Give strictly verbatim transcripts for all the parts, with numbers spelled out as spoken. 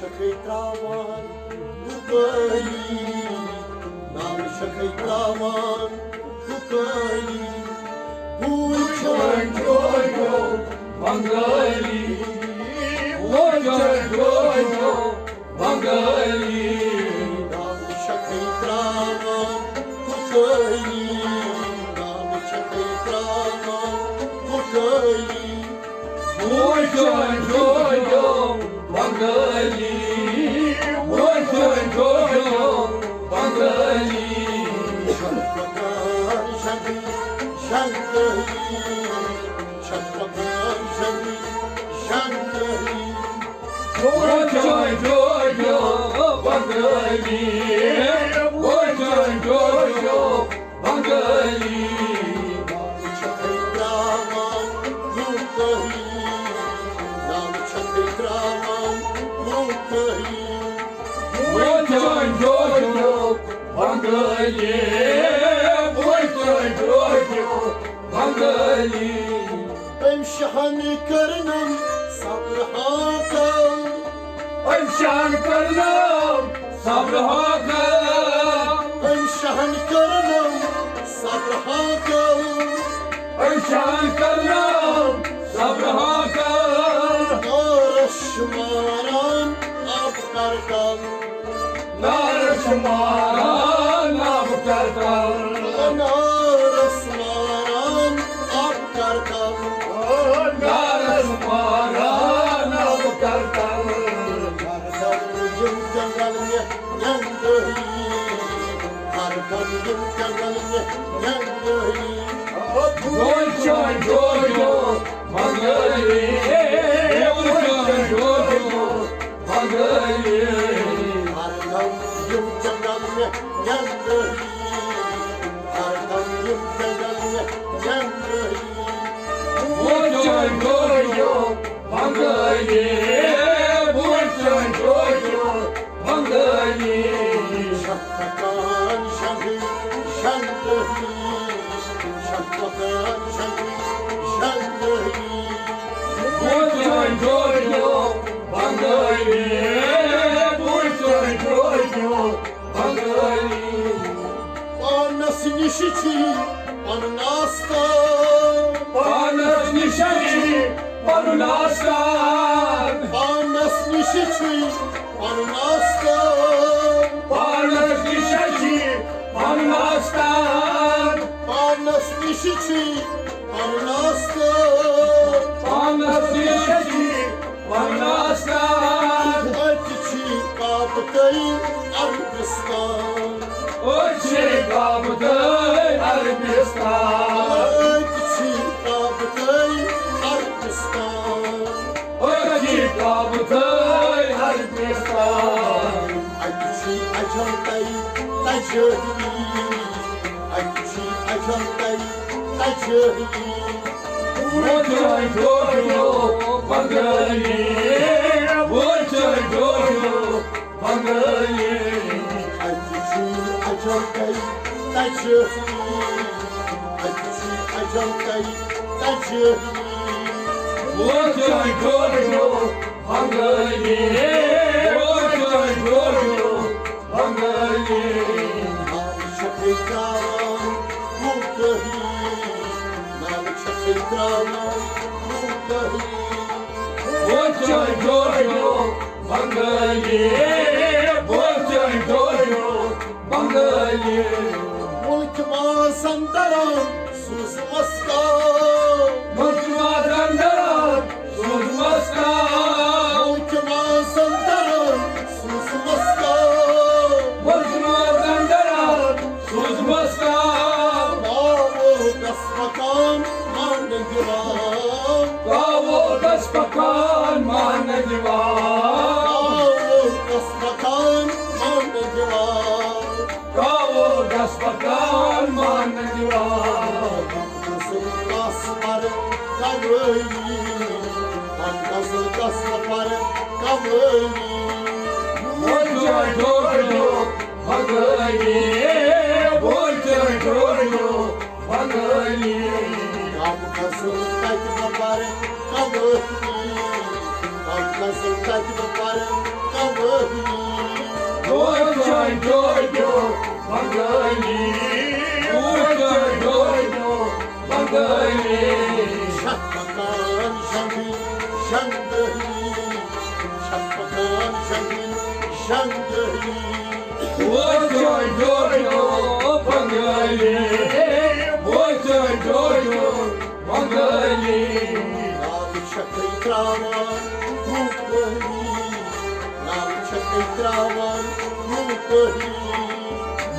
چھکھے تراوان بُکٲلی، نالہٕ چھکھے تراوان بُکٲلی۔ بوے چھُ وۄنۍ جوجو بنگٲلی، بوے چھُ وۄنۍ جوجو بنگٲلی۔ نالہٕ چھکھے تراوان بُکٲلی، نالہٕ چھکھے تراوان بُکٲلی۔ وٕچھُن چھُ یہِ بنگٲلی، وٕچھُن چھُ یہِ بنگٲلی۔ چھکھ پکان شنگی شنگٲلی، چھکھ پکان شنگی شنگٲلی۔ وٕچھُن چھُ یہِ بنگٲلی، وٕچھُن چھُ یہِ بنگٲلی۔ نالہٕ چھکھے تراوان بُکٲلی، نالہٕ چھکھے تراوان بُکٲلی۔ وٕچھُن چھُ یہِ بنگٲلی، وٕچھُن چھُ یہِ بنگٲلی۔ أمۍ شاہن کٔرنم صبر ہاکل۔ أمۍ شاہن کٔرنم صبر ہاکل۔ أمۍ شاہن کٔرنم صبر ہاکل۔ أمۍ شاہن کٔرنم صبر ہاکل۔ نارس چھُ ماران آب کرتل۔ نارس چھُ ماران آب کرتل۔ نارس ماران آب کرتل۔ نارس ماران آب کرتل۔ ہردم یِم جنگل مےٚ نٮ۪نٛدٕرۍ۔ ہردم یِم جنگل مےٚ نٮ۪نٛدٕرۍ۔ وٕچھُن چھُ یہِ بنگٲلی، وٕچھُن چھُ یہِ بنگٲلی۔ ہردم یِم جنگل مےٚ نٮ۪نٛدٕرۍ۔ ہردم یِم جنگل مےٚ نٮ۪نٛدٕرۍ۔ وٕچھُن چھُ یہِ بنگٲلی، وٕچھُن چھُ یہِ بنگٲلی۔ چھکھ پکان شنگی شنگٲلی، چھکھ پکان شنگی شنگٲلی۔ وٕچھُن چھُ یہِ بنگٲلی، وٕچھُن چھُ یہِ بنگٲلی۔ پانس نِش چھی پنُن آستان۔ پانس نِش چھی پنُن آستان۔ پانس نِش چھی پنُن آستان۔ پانس نِش چھی پنُن آستان۔ پانس نِش چھی پنُن آستان۔ پانس نِش چھی پنُن آستان۔ اَتہِ چھی کعبہٕ تہٕ عربستان۔ أتۍ چھی کعبہٕ تہٕ عربستان۔ اَتہِ چھی کعبہٕ تہٕ عربستان۔ أتۍ چھی کعبہٕ تہٕ عربستان۔ اَتہِ چھی اجل تہٕ تجلی۔ اَتہِ چھی اجل تہٕ تجلی۔ وٕچھُن چھُ یہِ بنگٲلی، وٕچھُن چھُ یہِ بنگٲلی۔ اَتہِ چھی اجل تہٕ تجلی۔ اَتہِ چھی اجل تہٕ تجلی۔ وٕچھُن چھُ یہِ بنگٲلی، وٕچھُن چھُ یہِ بنگٲلی۔ نالہٕ چھکھے تراوان بُکٲلی، نالہٕ چھکھے تراوان بُکٲلی۔ وٕچھُن چھُ یہِ بنگٲلی، وٕچھُن چھُ یہِ بنگٲلی۔ مُلکہٕ مازن دران سوٗز مسکان۔ مُلکہٕ مازن دران سوٗز مسکان۔ مُلکہٕ مازن دران سوٗز مسکان۔ مُلکہٕ مازن دران سوٗز مسکان۔ باوو دس مکان مانہٕ دِوان۔ باوو دس مکان مانہٕ دِوان۔ باوو دس مکان مانہٕ دِوان۔ کاوو دس پکان مان دِوان۔ غزل کس پر کمٲنی، غزل کس پر کمٲنی۔ وۄنۍ چھُ جوجو بنگٲلی، وۄنۍ چھُ جوجو بنگٲلی۔ غزل کتہِ بہٕ پرٕ کمٲنی، غزل کتہِ بہٕ پرٕ وچھان جوجو بنگالی، وچھان جوجو بنگالی۔ چھکھ پکان شنگٕے شنگٕے، چھکھ پکان شنگٕے شنگٕے۔ وچھان جوجو بنگالی، وچھان جوجو بنگالی۔ لال چھکے تراوان روپہی، لال چھکے تراوان روپہی۔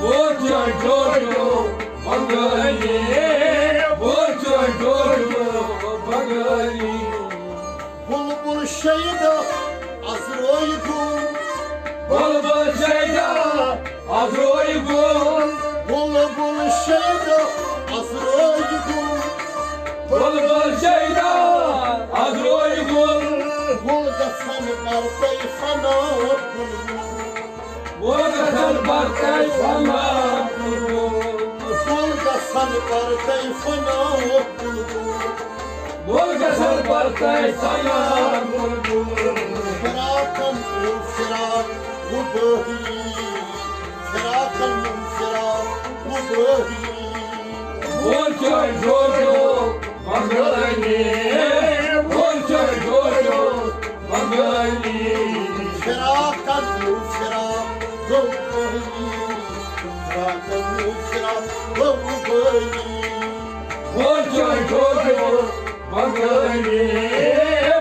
وچھان جوجو بنگالی، وچھان جوجو بنگالی۔ بلبل شیدا از روی گل، بلبل شیدا از روی گل۔ بلبل شیدا از روی گل، بلبل شیدا از روی گل۔ گل گژھن برتَے فنا بلبل، گل گژھن برتَے فنا بلبل۔ گل گژھن برتَے فنا بلبل، گل گژھن برتَے فنا بلبل۔ فراقن پیوٚو فراق وۄنۍ بٲہی، فراقن پیوٚو فراق وۄنۍ بٲہی۔ وچھان جوجو بنگالی، وچھان جوجو بنگالی۔ فراقن پیوٚو فراق گوٚو بٲہی، فراقن پیوٚو فراق گوٚو بٲہی۔ وچھان جوجو بنگالی،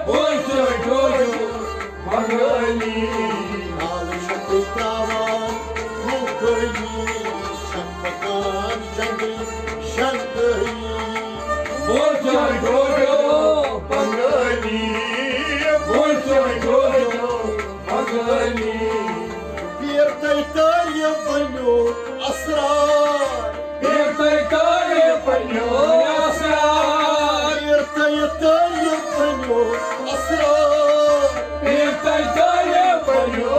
وچھان جوجو بنگالی۔ لال چھکے تراوان روپہی، چھکھ پکان شنگٕے شنگٕے۔ وچھان جوجو بنگالی، وچھان جوجو بنگالی۔ پیرتَے طالب بنیو اسرار، پیرتَے طالب بنیو اسرار۔ پیرتَے طالب بنیو اسرار، پیرتَے طالب بنیو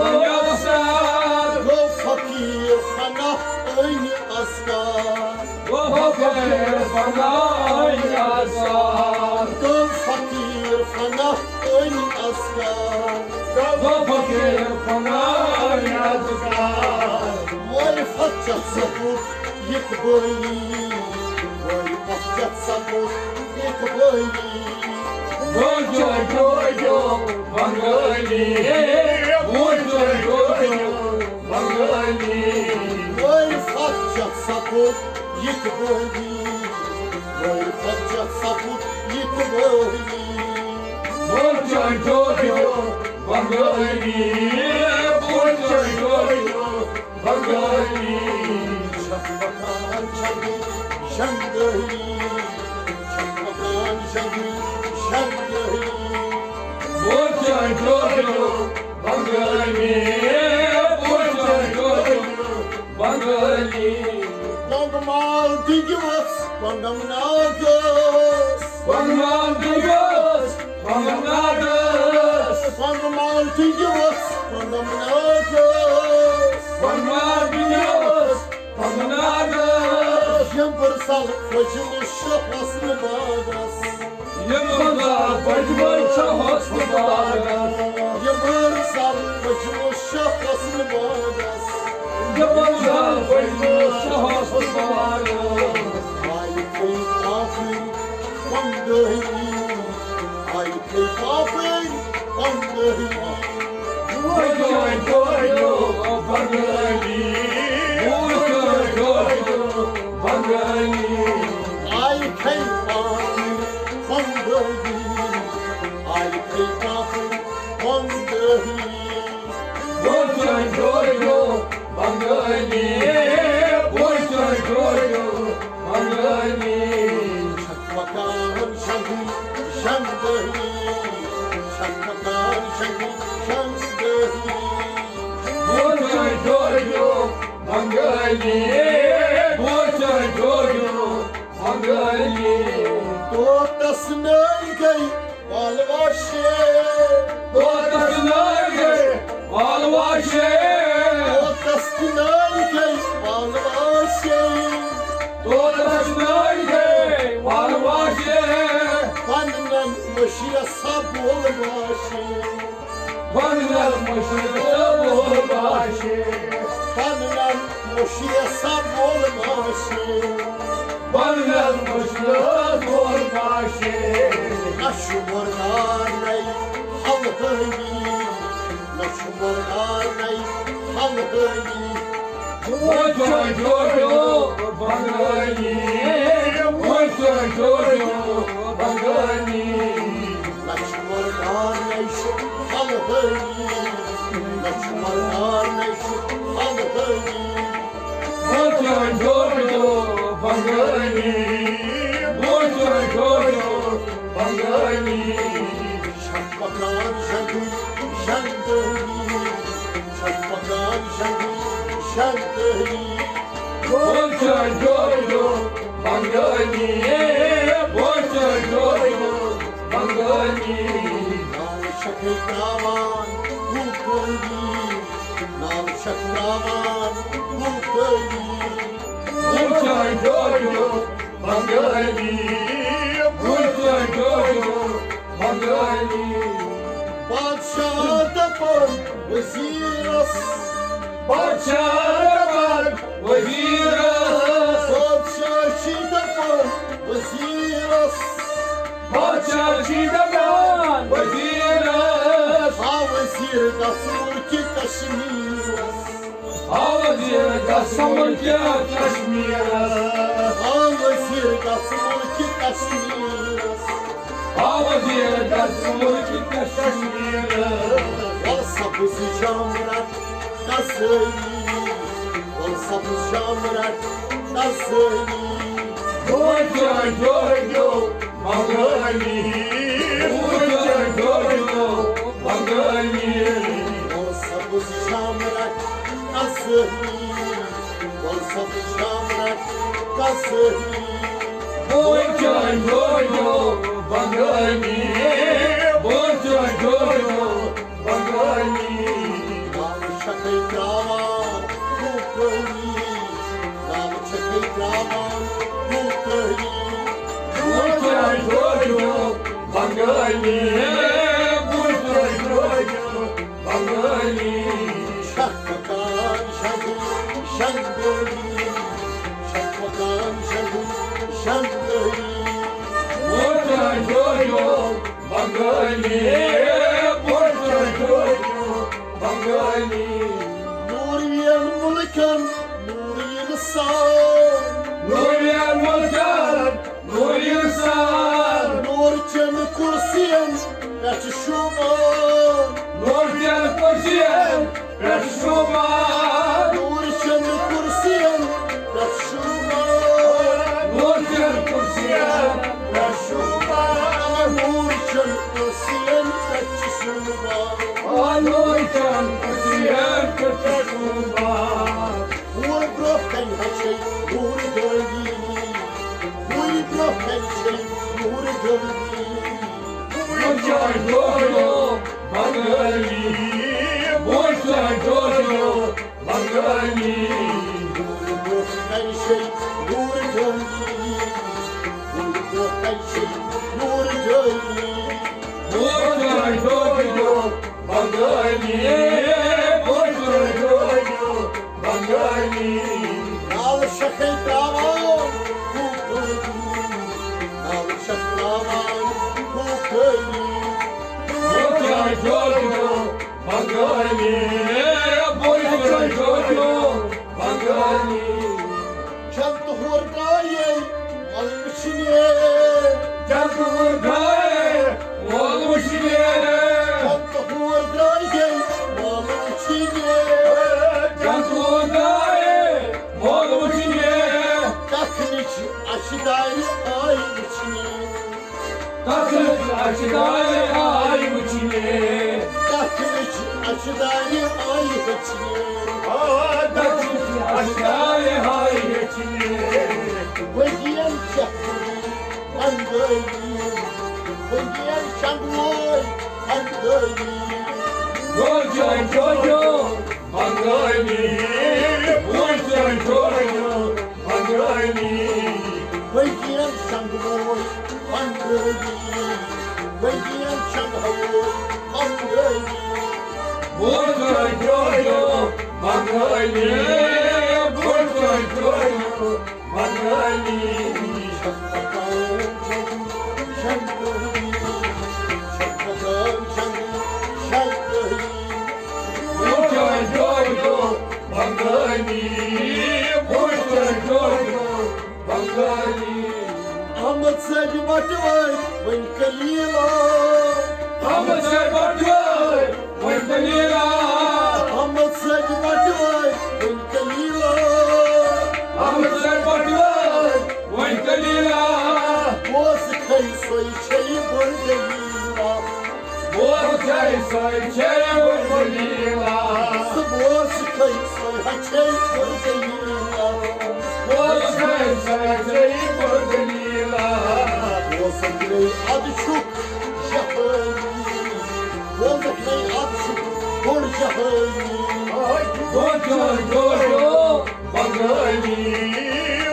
اسرار۔ گوٚو فقیٖر فنا عٲنہِ اذکار۔ گوٚو فقیٖر فنا عٲنہِ اذکار۔ گوٚو فقیٖر فنا عٲنہِ اذکار۔ گوٚو فقیٖر فنا عٲنہِ اذکار۔ معرفت چھےٚ سپُد اقبٲلی، معرفت چھےٚ سپُد اقبٲلی۔ وچھان جوجو بنگالی، وچھان جوجو بنگالی۔ معرفت چھےٚ سپُد اقبٲلی، معرفت چھےٚ سپُد اقبٲلی۔ وچھان جوجو بنگالی، وچھان جوجو بنگالی۔ چھکھ پکان شنگٕے شنگٕے، چھکھ پکان شنگٕے شنگٕے۔ وچھان جوجو بنگالی، وچھان جوجو بنگالی۔ بنگہٕ مال دِگہِ ؤژھ بنگم ناگس، بنگہٕ مال دِگہِ ؤژھ بنگم ناگس۔ بنگہٕ مال دِگہِ ؤژھ بنگم ناگس، بنگہٕ مال دِگہِ ؤژھ بنگم ناگس۔ یمبٕر زل پھٔجمٕژ چھےٚ حسنہٕ باغس، یمبٕر زل پھٔجمٕژ چھےٚ حسنہٕ باغس۔ یمبٕر زل پھٔجمٕژ چھےٚ حسنہٕ باغس، یمبٕر زل پھٔجمٕژ چھےٚ حسنہٕ باغس۔ آیہِ تھٔوۍ پاپٕرۍ بنگٲلی، آیہِ تھٔوۍ پاپٕرۍ بنگٲلی۔ وچھان جوجو بنگالی، وچھان جوجو بنگالی۔ آیہِ تھٔوۍ پاپٕرۍ بنگٲلی، آیہِ تھٔوۍ پاپٕرۍ بنگٲلی۔ وچھان جوجو بنگالی، وچھان جوجو بنگالی۔ چھکھ پکان شنگٕے شنگٕے، چھکھ پکان شنگٕے شنگٕے۔ وچھان جوجو بنگالی، وچھان جوجو بنگالی۔ طوطس نٔرۍ گٔے والوا شے، طوطس نٔرۍ گٔے والوا شے، طوطس نٔرۍ گٔے والوا شے، طوطس نٔرۍ گٔے والوا شے۔ پننٮ۪ن مٔشیٖد سا بولوا شے، پننٮ۪ن مشرق وول باشے۔ پنن مشرق وول باشے۔ پنن مشرق وول باشے۔ نہ چھُ مردار نَے حلحٲنی، نہ چھُ مردار نَے حلحٲنی۔ وچھو جوجو بنگٲلی، وچھو جوجو بنگٲلی۔ نہ چھُ مردار نَے حلحٲنی، نہ چھُ مردار نَے حلحٲنی۔ وچھو جوجو بنگٲلی، وچھو جوجو بنگٲلی۔ چھَکھ پکان شنگٕے شنگٲنی، چھَکھ پکان شنگٕے شنگٲنی۔ بوزان جوجو بنگٲلی، بوزان جوجو بنگٲلی۔ نالہٕ چھَکھے تراوان کوٗتٲنی، نالہٕ چھَکھ تراوان کوٗتٲنی۔ بوزان جوجو بنگٲلی، بوزان جوجو بنگٲلی۔ بادشاہ دپان وزیرس، بادشاہ دپان وزیرس، بادشاہ چھ دپان وزیرس، بادشاہ چھ دپان وزیرس۔ آ وزیر گژھ ملکہ کشمیرس۔ آ وزیر گژھ ملکہ کشمیرس۔ آ وزیر گژھ ملکہ کشمیرس۔ آ وزیر گژھ ملکہ کشمیرس۔ وَل سبز شام رٹ کسٲنی، وَل سبز شام رٹ کسٲنی۔ وچھو جوجو بنگٲلی، وچھو جوجو بنگٲلی۔ وَل سبز شام رٹ کسٲنی، وَل سبز شام رٹ کسٲنی۔ وچھو جوجو بنگٲلی، وچھو جوجو بنگٲلی۔ نالہٕ چھَکھے تراوان کوٗتٲنی، نالہٕ چھَکھے تراوان کوٗتٲنی۔ وچھو جوجو بنگٲلی، وچھو جوجو بنگٲلی۔ چھَکھ پکان شنگٕے شنگٲنی، چھَکھ پکان شنگٕے شنگٲنی۔ وچھو جوجو بنگٲلی، وچھو جوجو بنگٲلی۔ نوٗر یِن مُلکن نوٗر یِن سان، نوٗر یِن مُلکن نوٗر یِن سان۔ نوٗر چٮ۪ن کُرسین پٮ۪ٹھ شوٗبان، نوٗر چٮ۪ن کُرسین پٮ۪ٹھ شوٗبان۔ نوٗر چٮ۪ن کُرسین پٮ۪ٹھ شوٗبان، نوٗر چٮ۪ن کُرسین پٮ۪ٹھ شوٗبان۔ نوٗر چٮ۪ن کُرسین پٮ۪ٹھ چھِ شوٗبان، آ نوٗر چٮ۪ن کُرسین پٮ۪ٹھ چھِ شوٗبان۔ وُرۍ برٛونٛہہ کنہِ ہا چھے نوٗر دٲنی، وُرۍ برٛونٛہہ کنہِ چھے نوٗر دٲنی۔ وچھو جوجو بنگٲلی، وچھو جوجو بنگٲلی۔ وُرۍ برٛونٛہہ کنہِ چھے نوٗر دٲنی، وُرۍ برٛونٛہہ کنہِ چھے نوٗر دٲنی۔ وچھو جوجو بنگٲلی، وچھو جوجو بنگٲلی۔ نالہٕ چھَکھے تراوان کوٗتٲنی، نالہٕ چھَکھ تراوان کوٗتٲنی۔ وچھو جوجو بنگٲلی، وچھو جوجو بنگٲلی۔ چند ہور درٛایے وَل وٕچھنہِ، چند ہور درٛایے وَل وٕچھنہِ، چند ہور درٛایے وَل وٕچھنہِ، چند ہور درٛایے وَل وٕچھنہِ۔ کَکھنٕچ اَچھِ دارِ آیہِ وٕچھنہِ۔ کَکھنٕچ اَچھِ دارِ آیہِ وٕچھنہِ۔ کَکھنٕچ اَچھِ دارِ آیہِ وٕچھنہِ۔ آ، کَکھنٕچ اَچھِ دارِ آیہِ وٕچھنہِ۔ ؤرِین چھَکھ بنگٲلی، ؤرِین شنگوے بنگٲلی۔ وٕچھو جوجو بنگٲلی، وٕچھو جوجو بنگٲلی۔ ؤرِین شنگوے بنگٲلی، ؤرِین شنگوے بنگٲلی۔ بوچھن جوجو بنگالی، بوچھن جوجو بنگالی۔ بوچھن جوجو بنگالی، بوچھن جوجو بنگالی۔ احمد سید بٹوٲرۍ وۄنۍ کلیلہ۔ احمد سید بٹوٲرۍ وۄنۍ کلیلہ۔ احمد سید بٹوٲرۍ وۄنۍ کلیلہ۔ احمد سید بٹوٲرۍ وۄنۍ کلیلہ۔ بوز کھے سۄے چھے بٔڑ دٔلیٖلہ۔ بوز کھے سۄے چھے بٔڑ دٔلیٖلہ۔ ژٕ بوز کھے سۄے ہا چھے بٔڑ دٔلیٖلہ۔ بوز کھے سۄے چھے بٔڑ دٔلیٖلہ۔ بوزکھ نے ادٕ چھُکھ جہٲنی۔ بوزکھ نے ادٕ چھُکھ بوٚڑ جہٲنی۔ بوچھن جوجو بنگالی،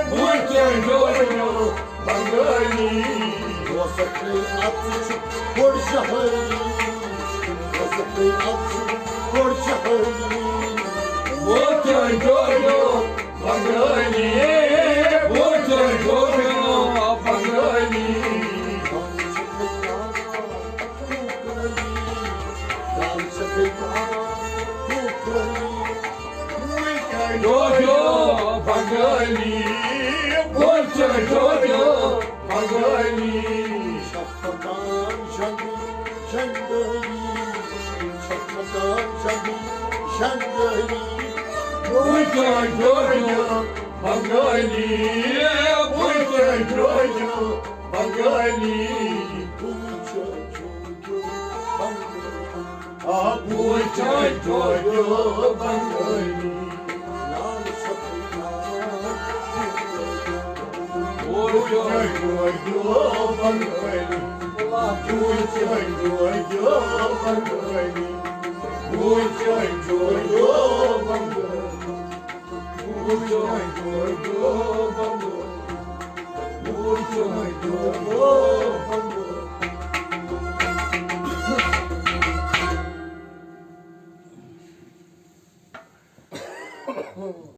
بوچھن جوجو بنگالی۔ بوزکھ نے ادٕ چھُکھ بوٚڑ جہٲنی۔ بوزکھ نے ادٕ چھُکھ بوٚڑ جہٲنی۔ بوچھن جوجو بنگالی، بوچھن جوجو بنگالی۔ جوجو بنگالی، بوچھن جوجو بنگالی۔ چھکھ پکان جنگی جنگٲری، چھکھ پکان جنگی جنگٲری۔ بوچھن جوجو بنگالی، بوچھن جوجو بنگالی۔ بوچھن جوجو بنگالی۔ آ، بوچھن جوجو بنگالی۔ بوچھن جوجو بنگالی۔ بوچھن جوجو بنگالی۔ بوچھن جوجو بنگالی۔ بوچھن جوجو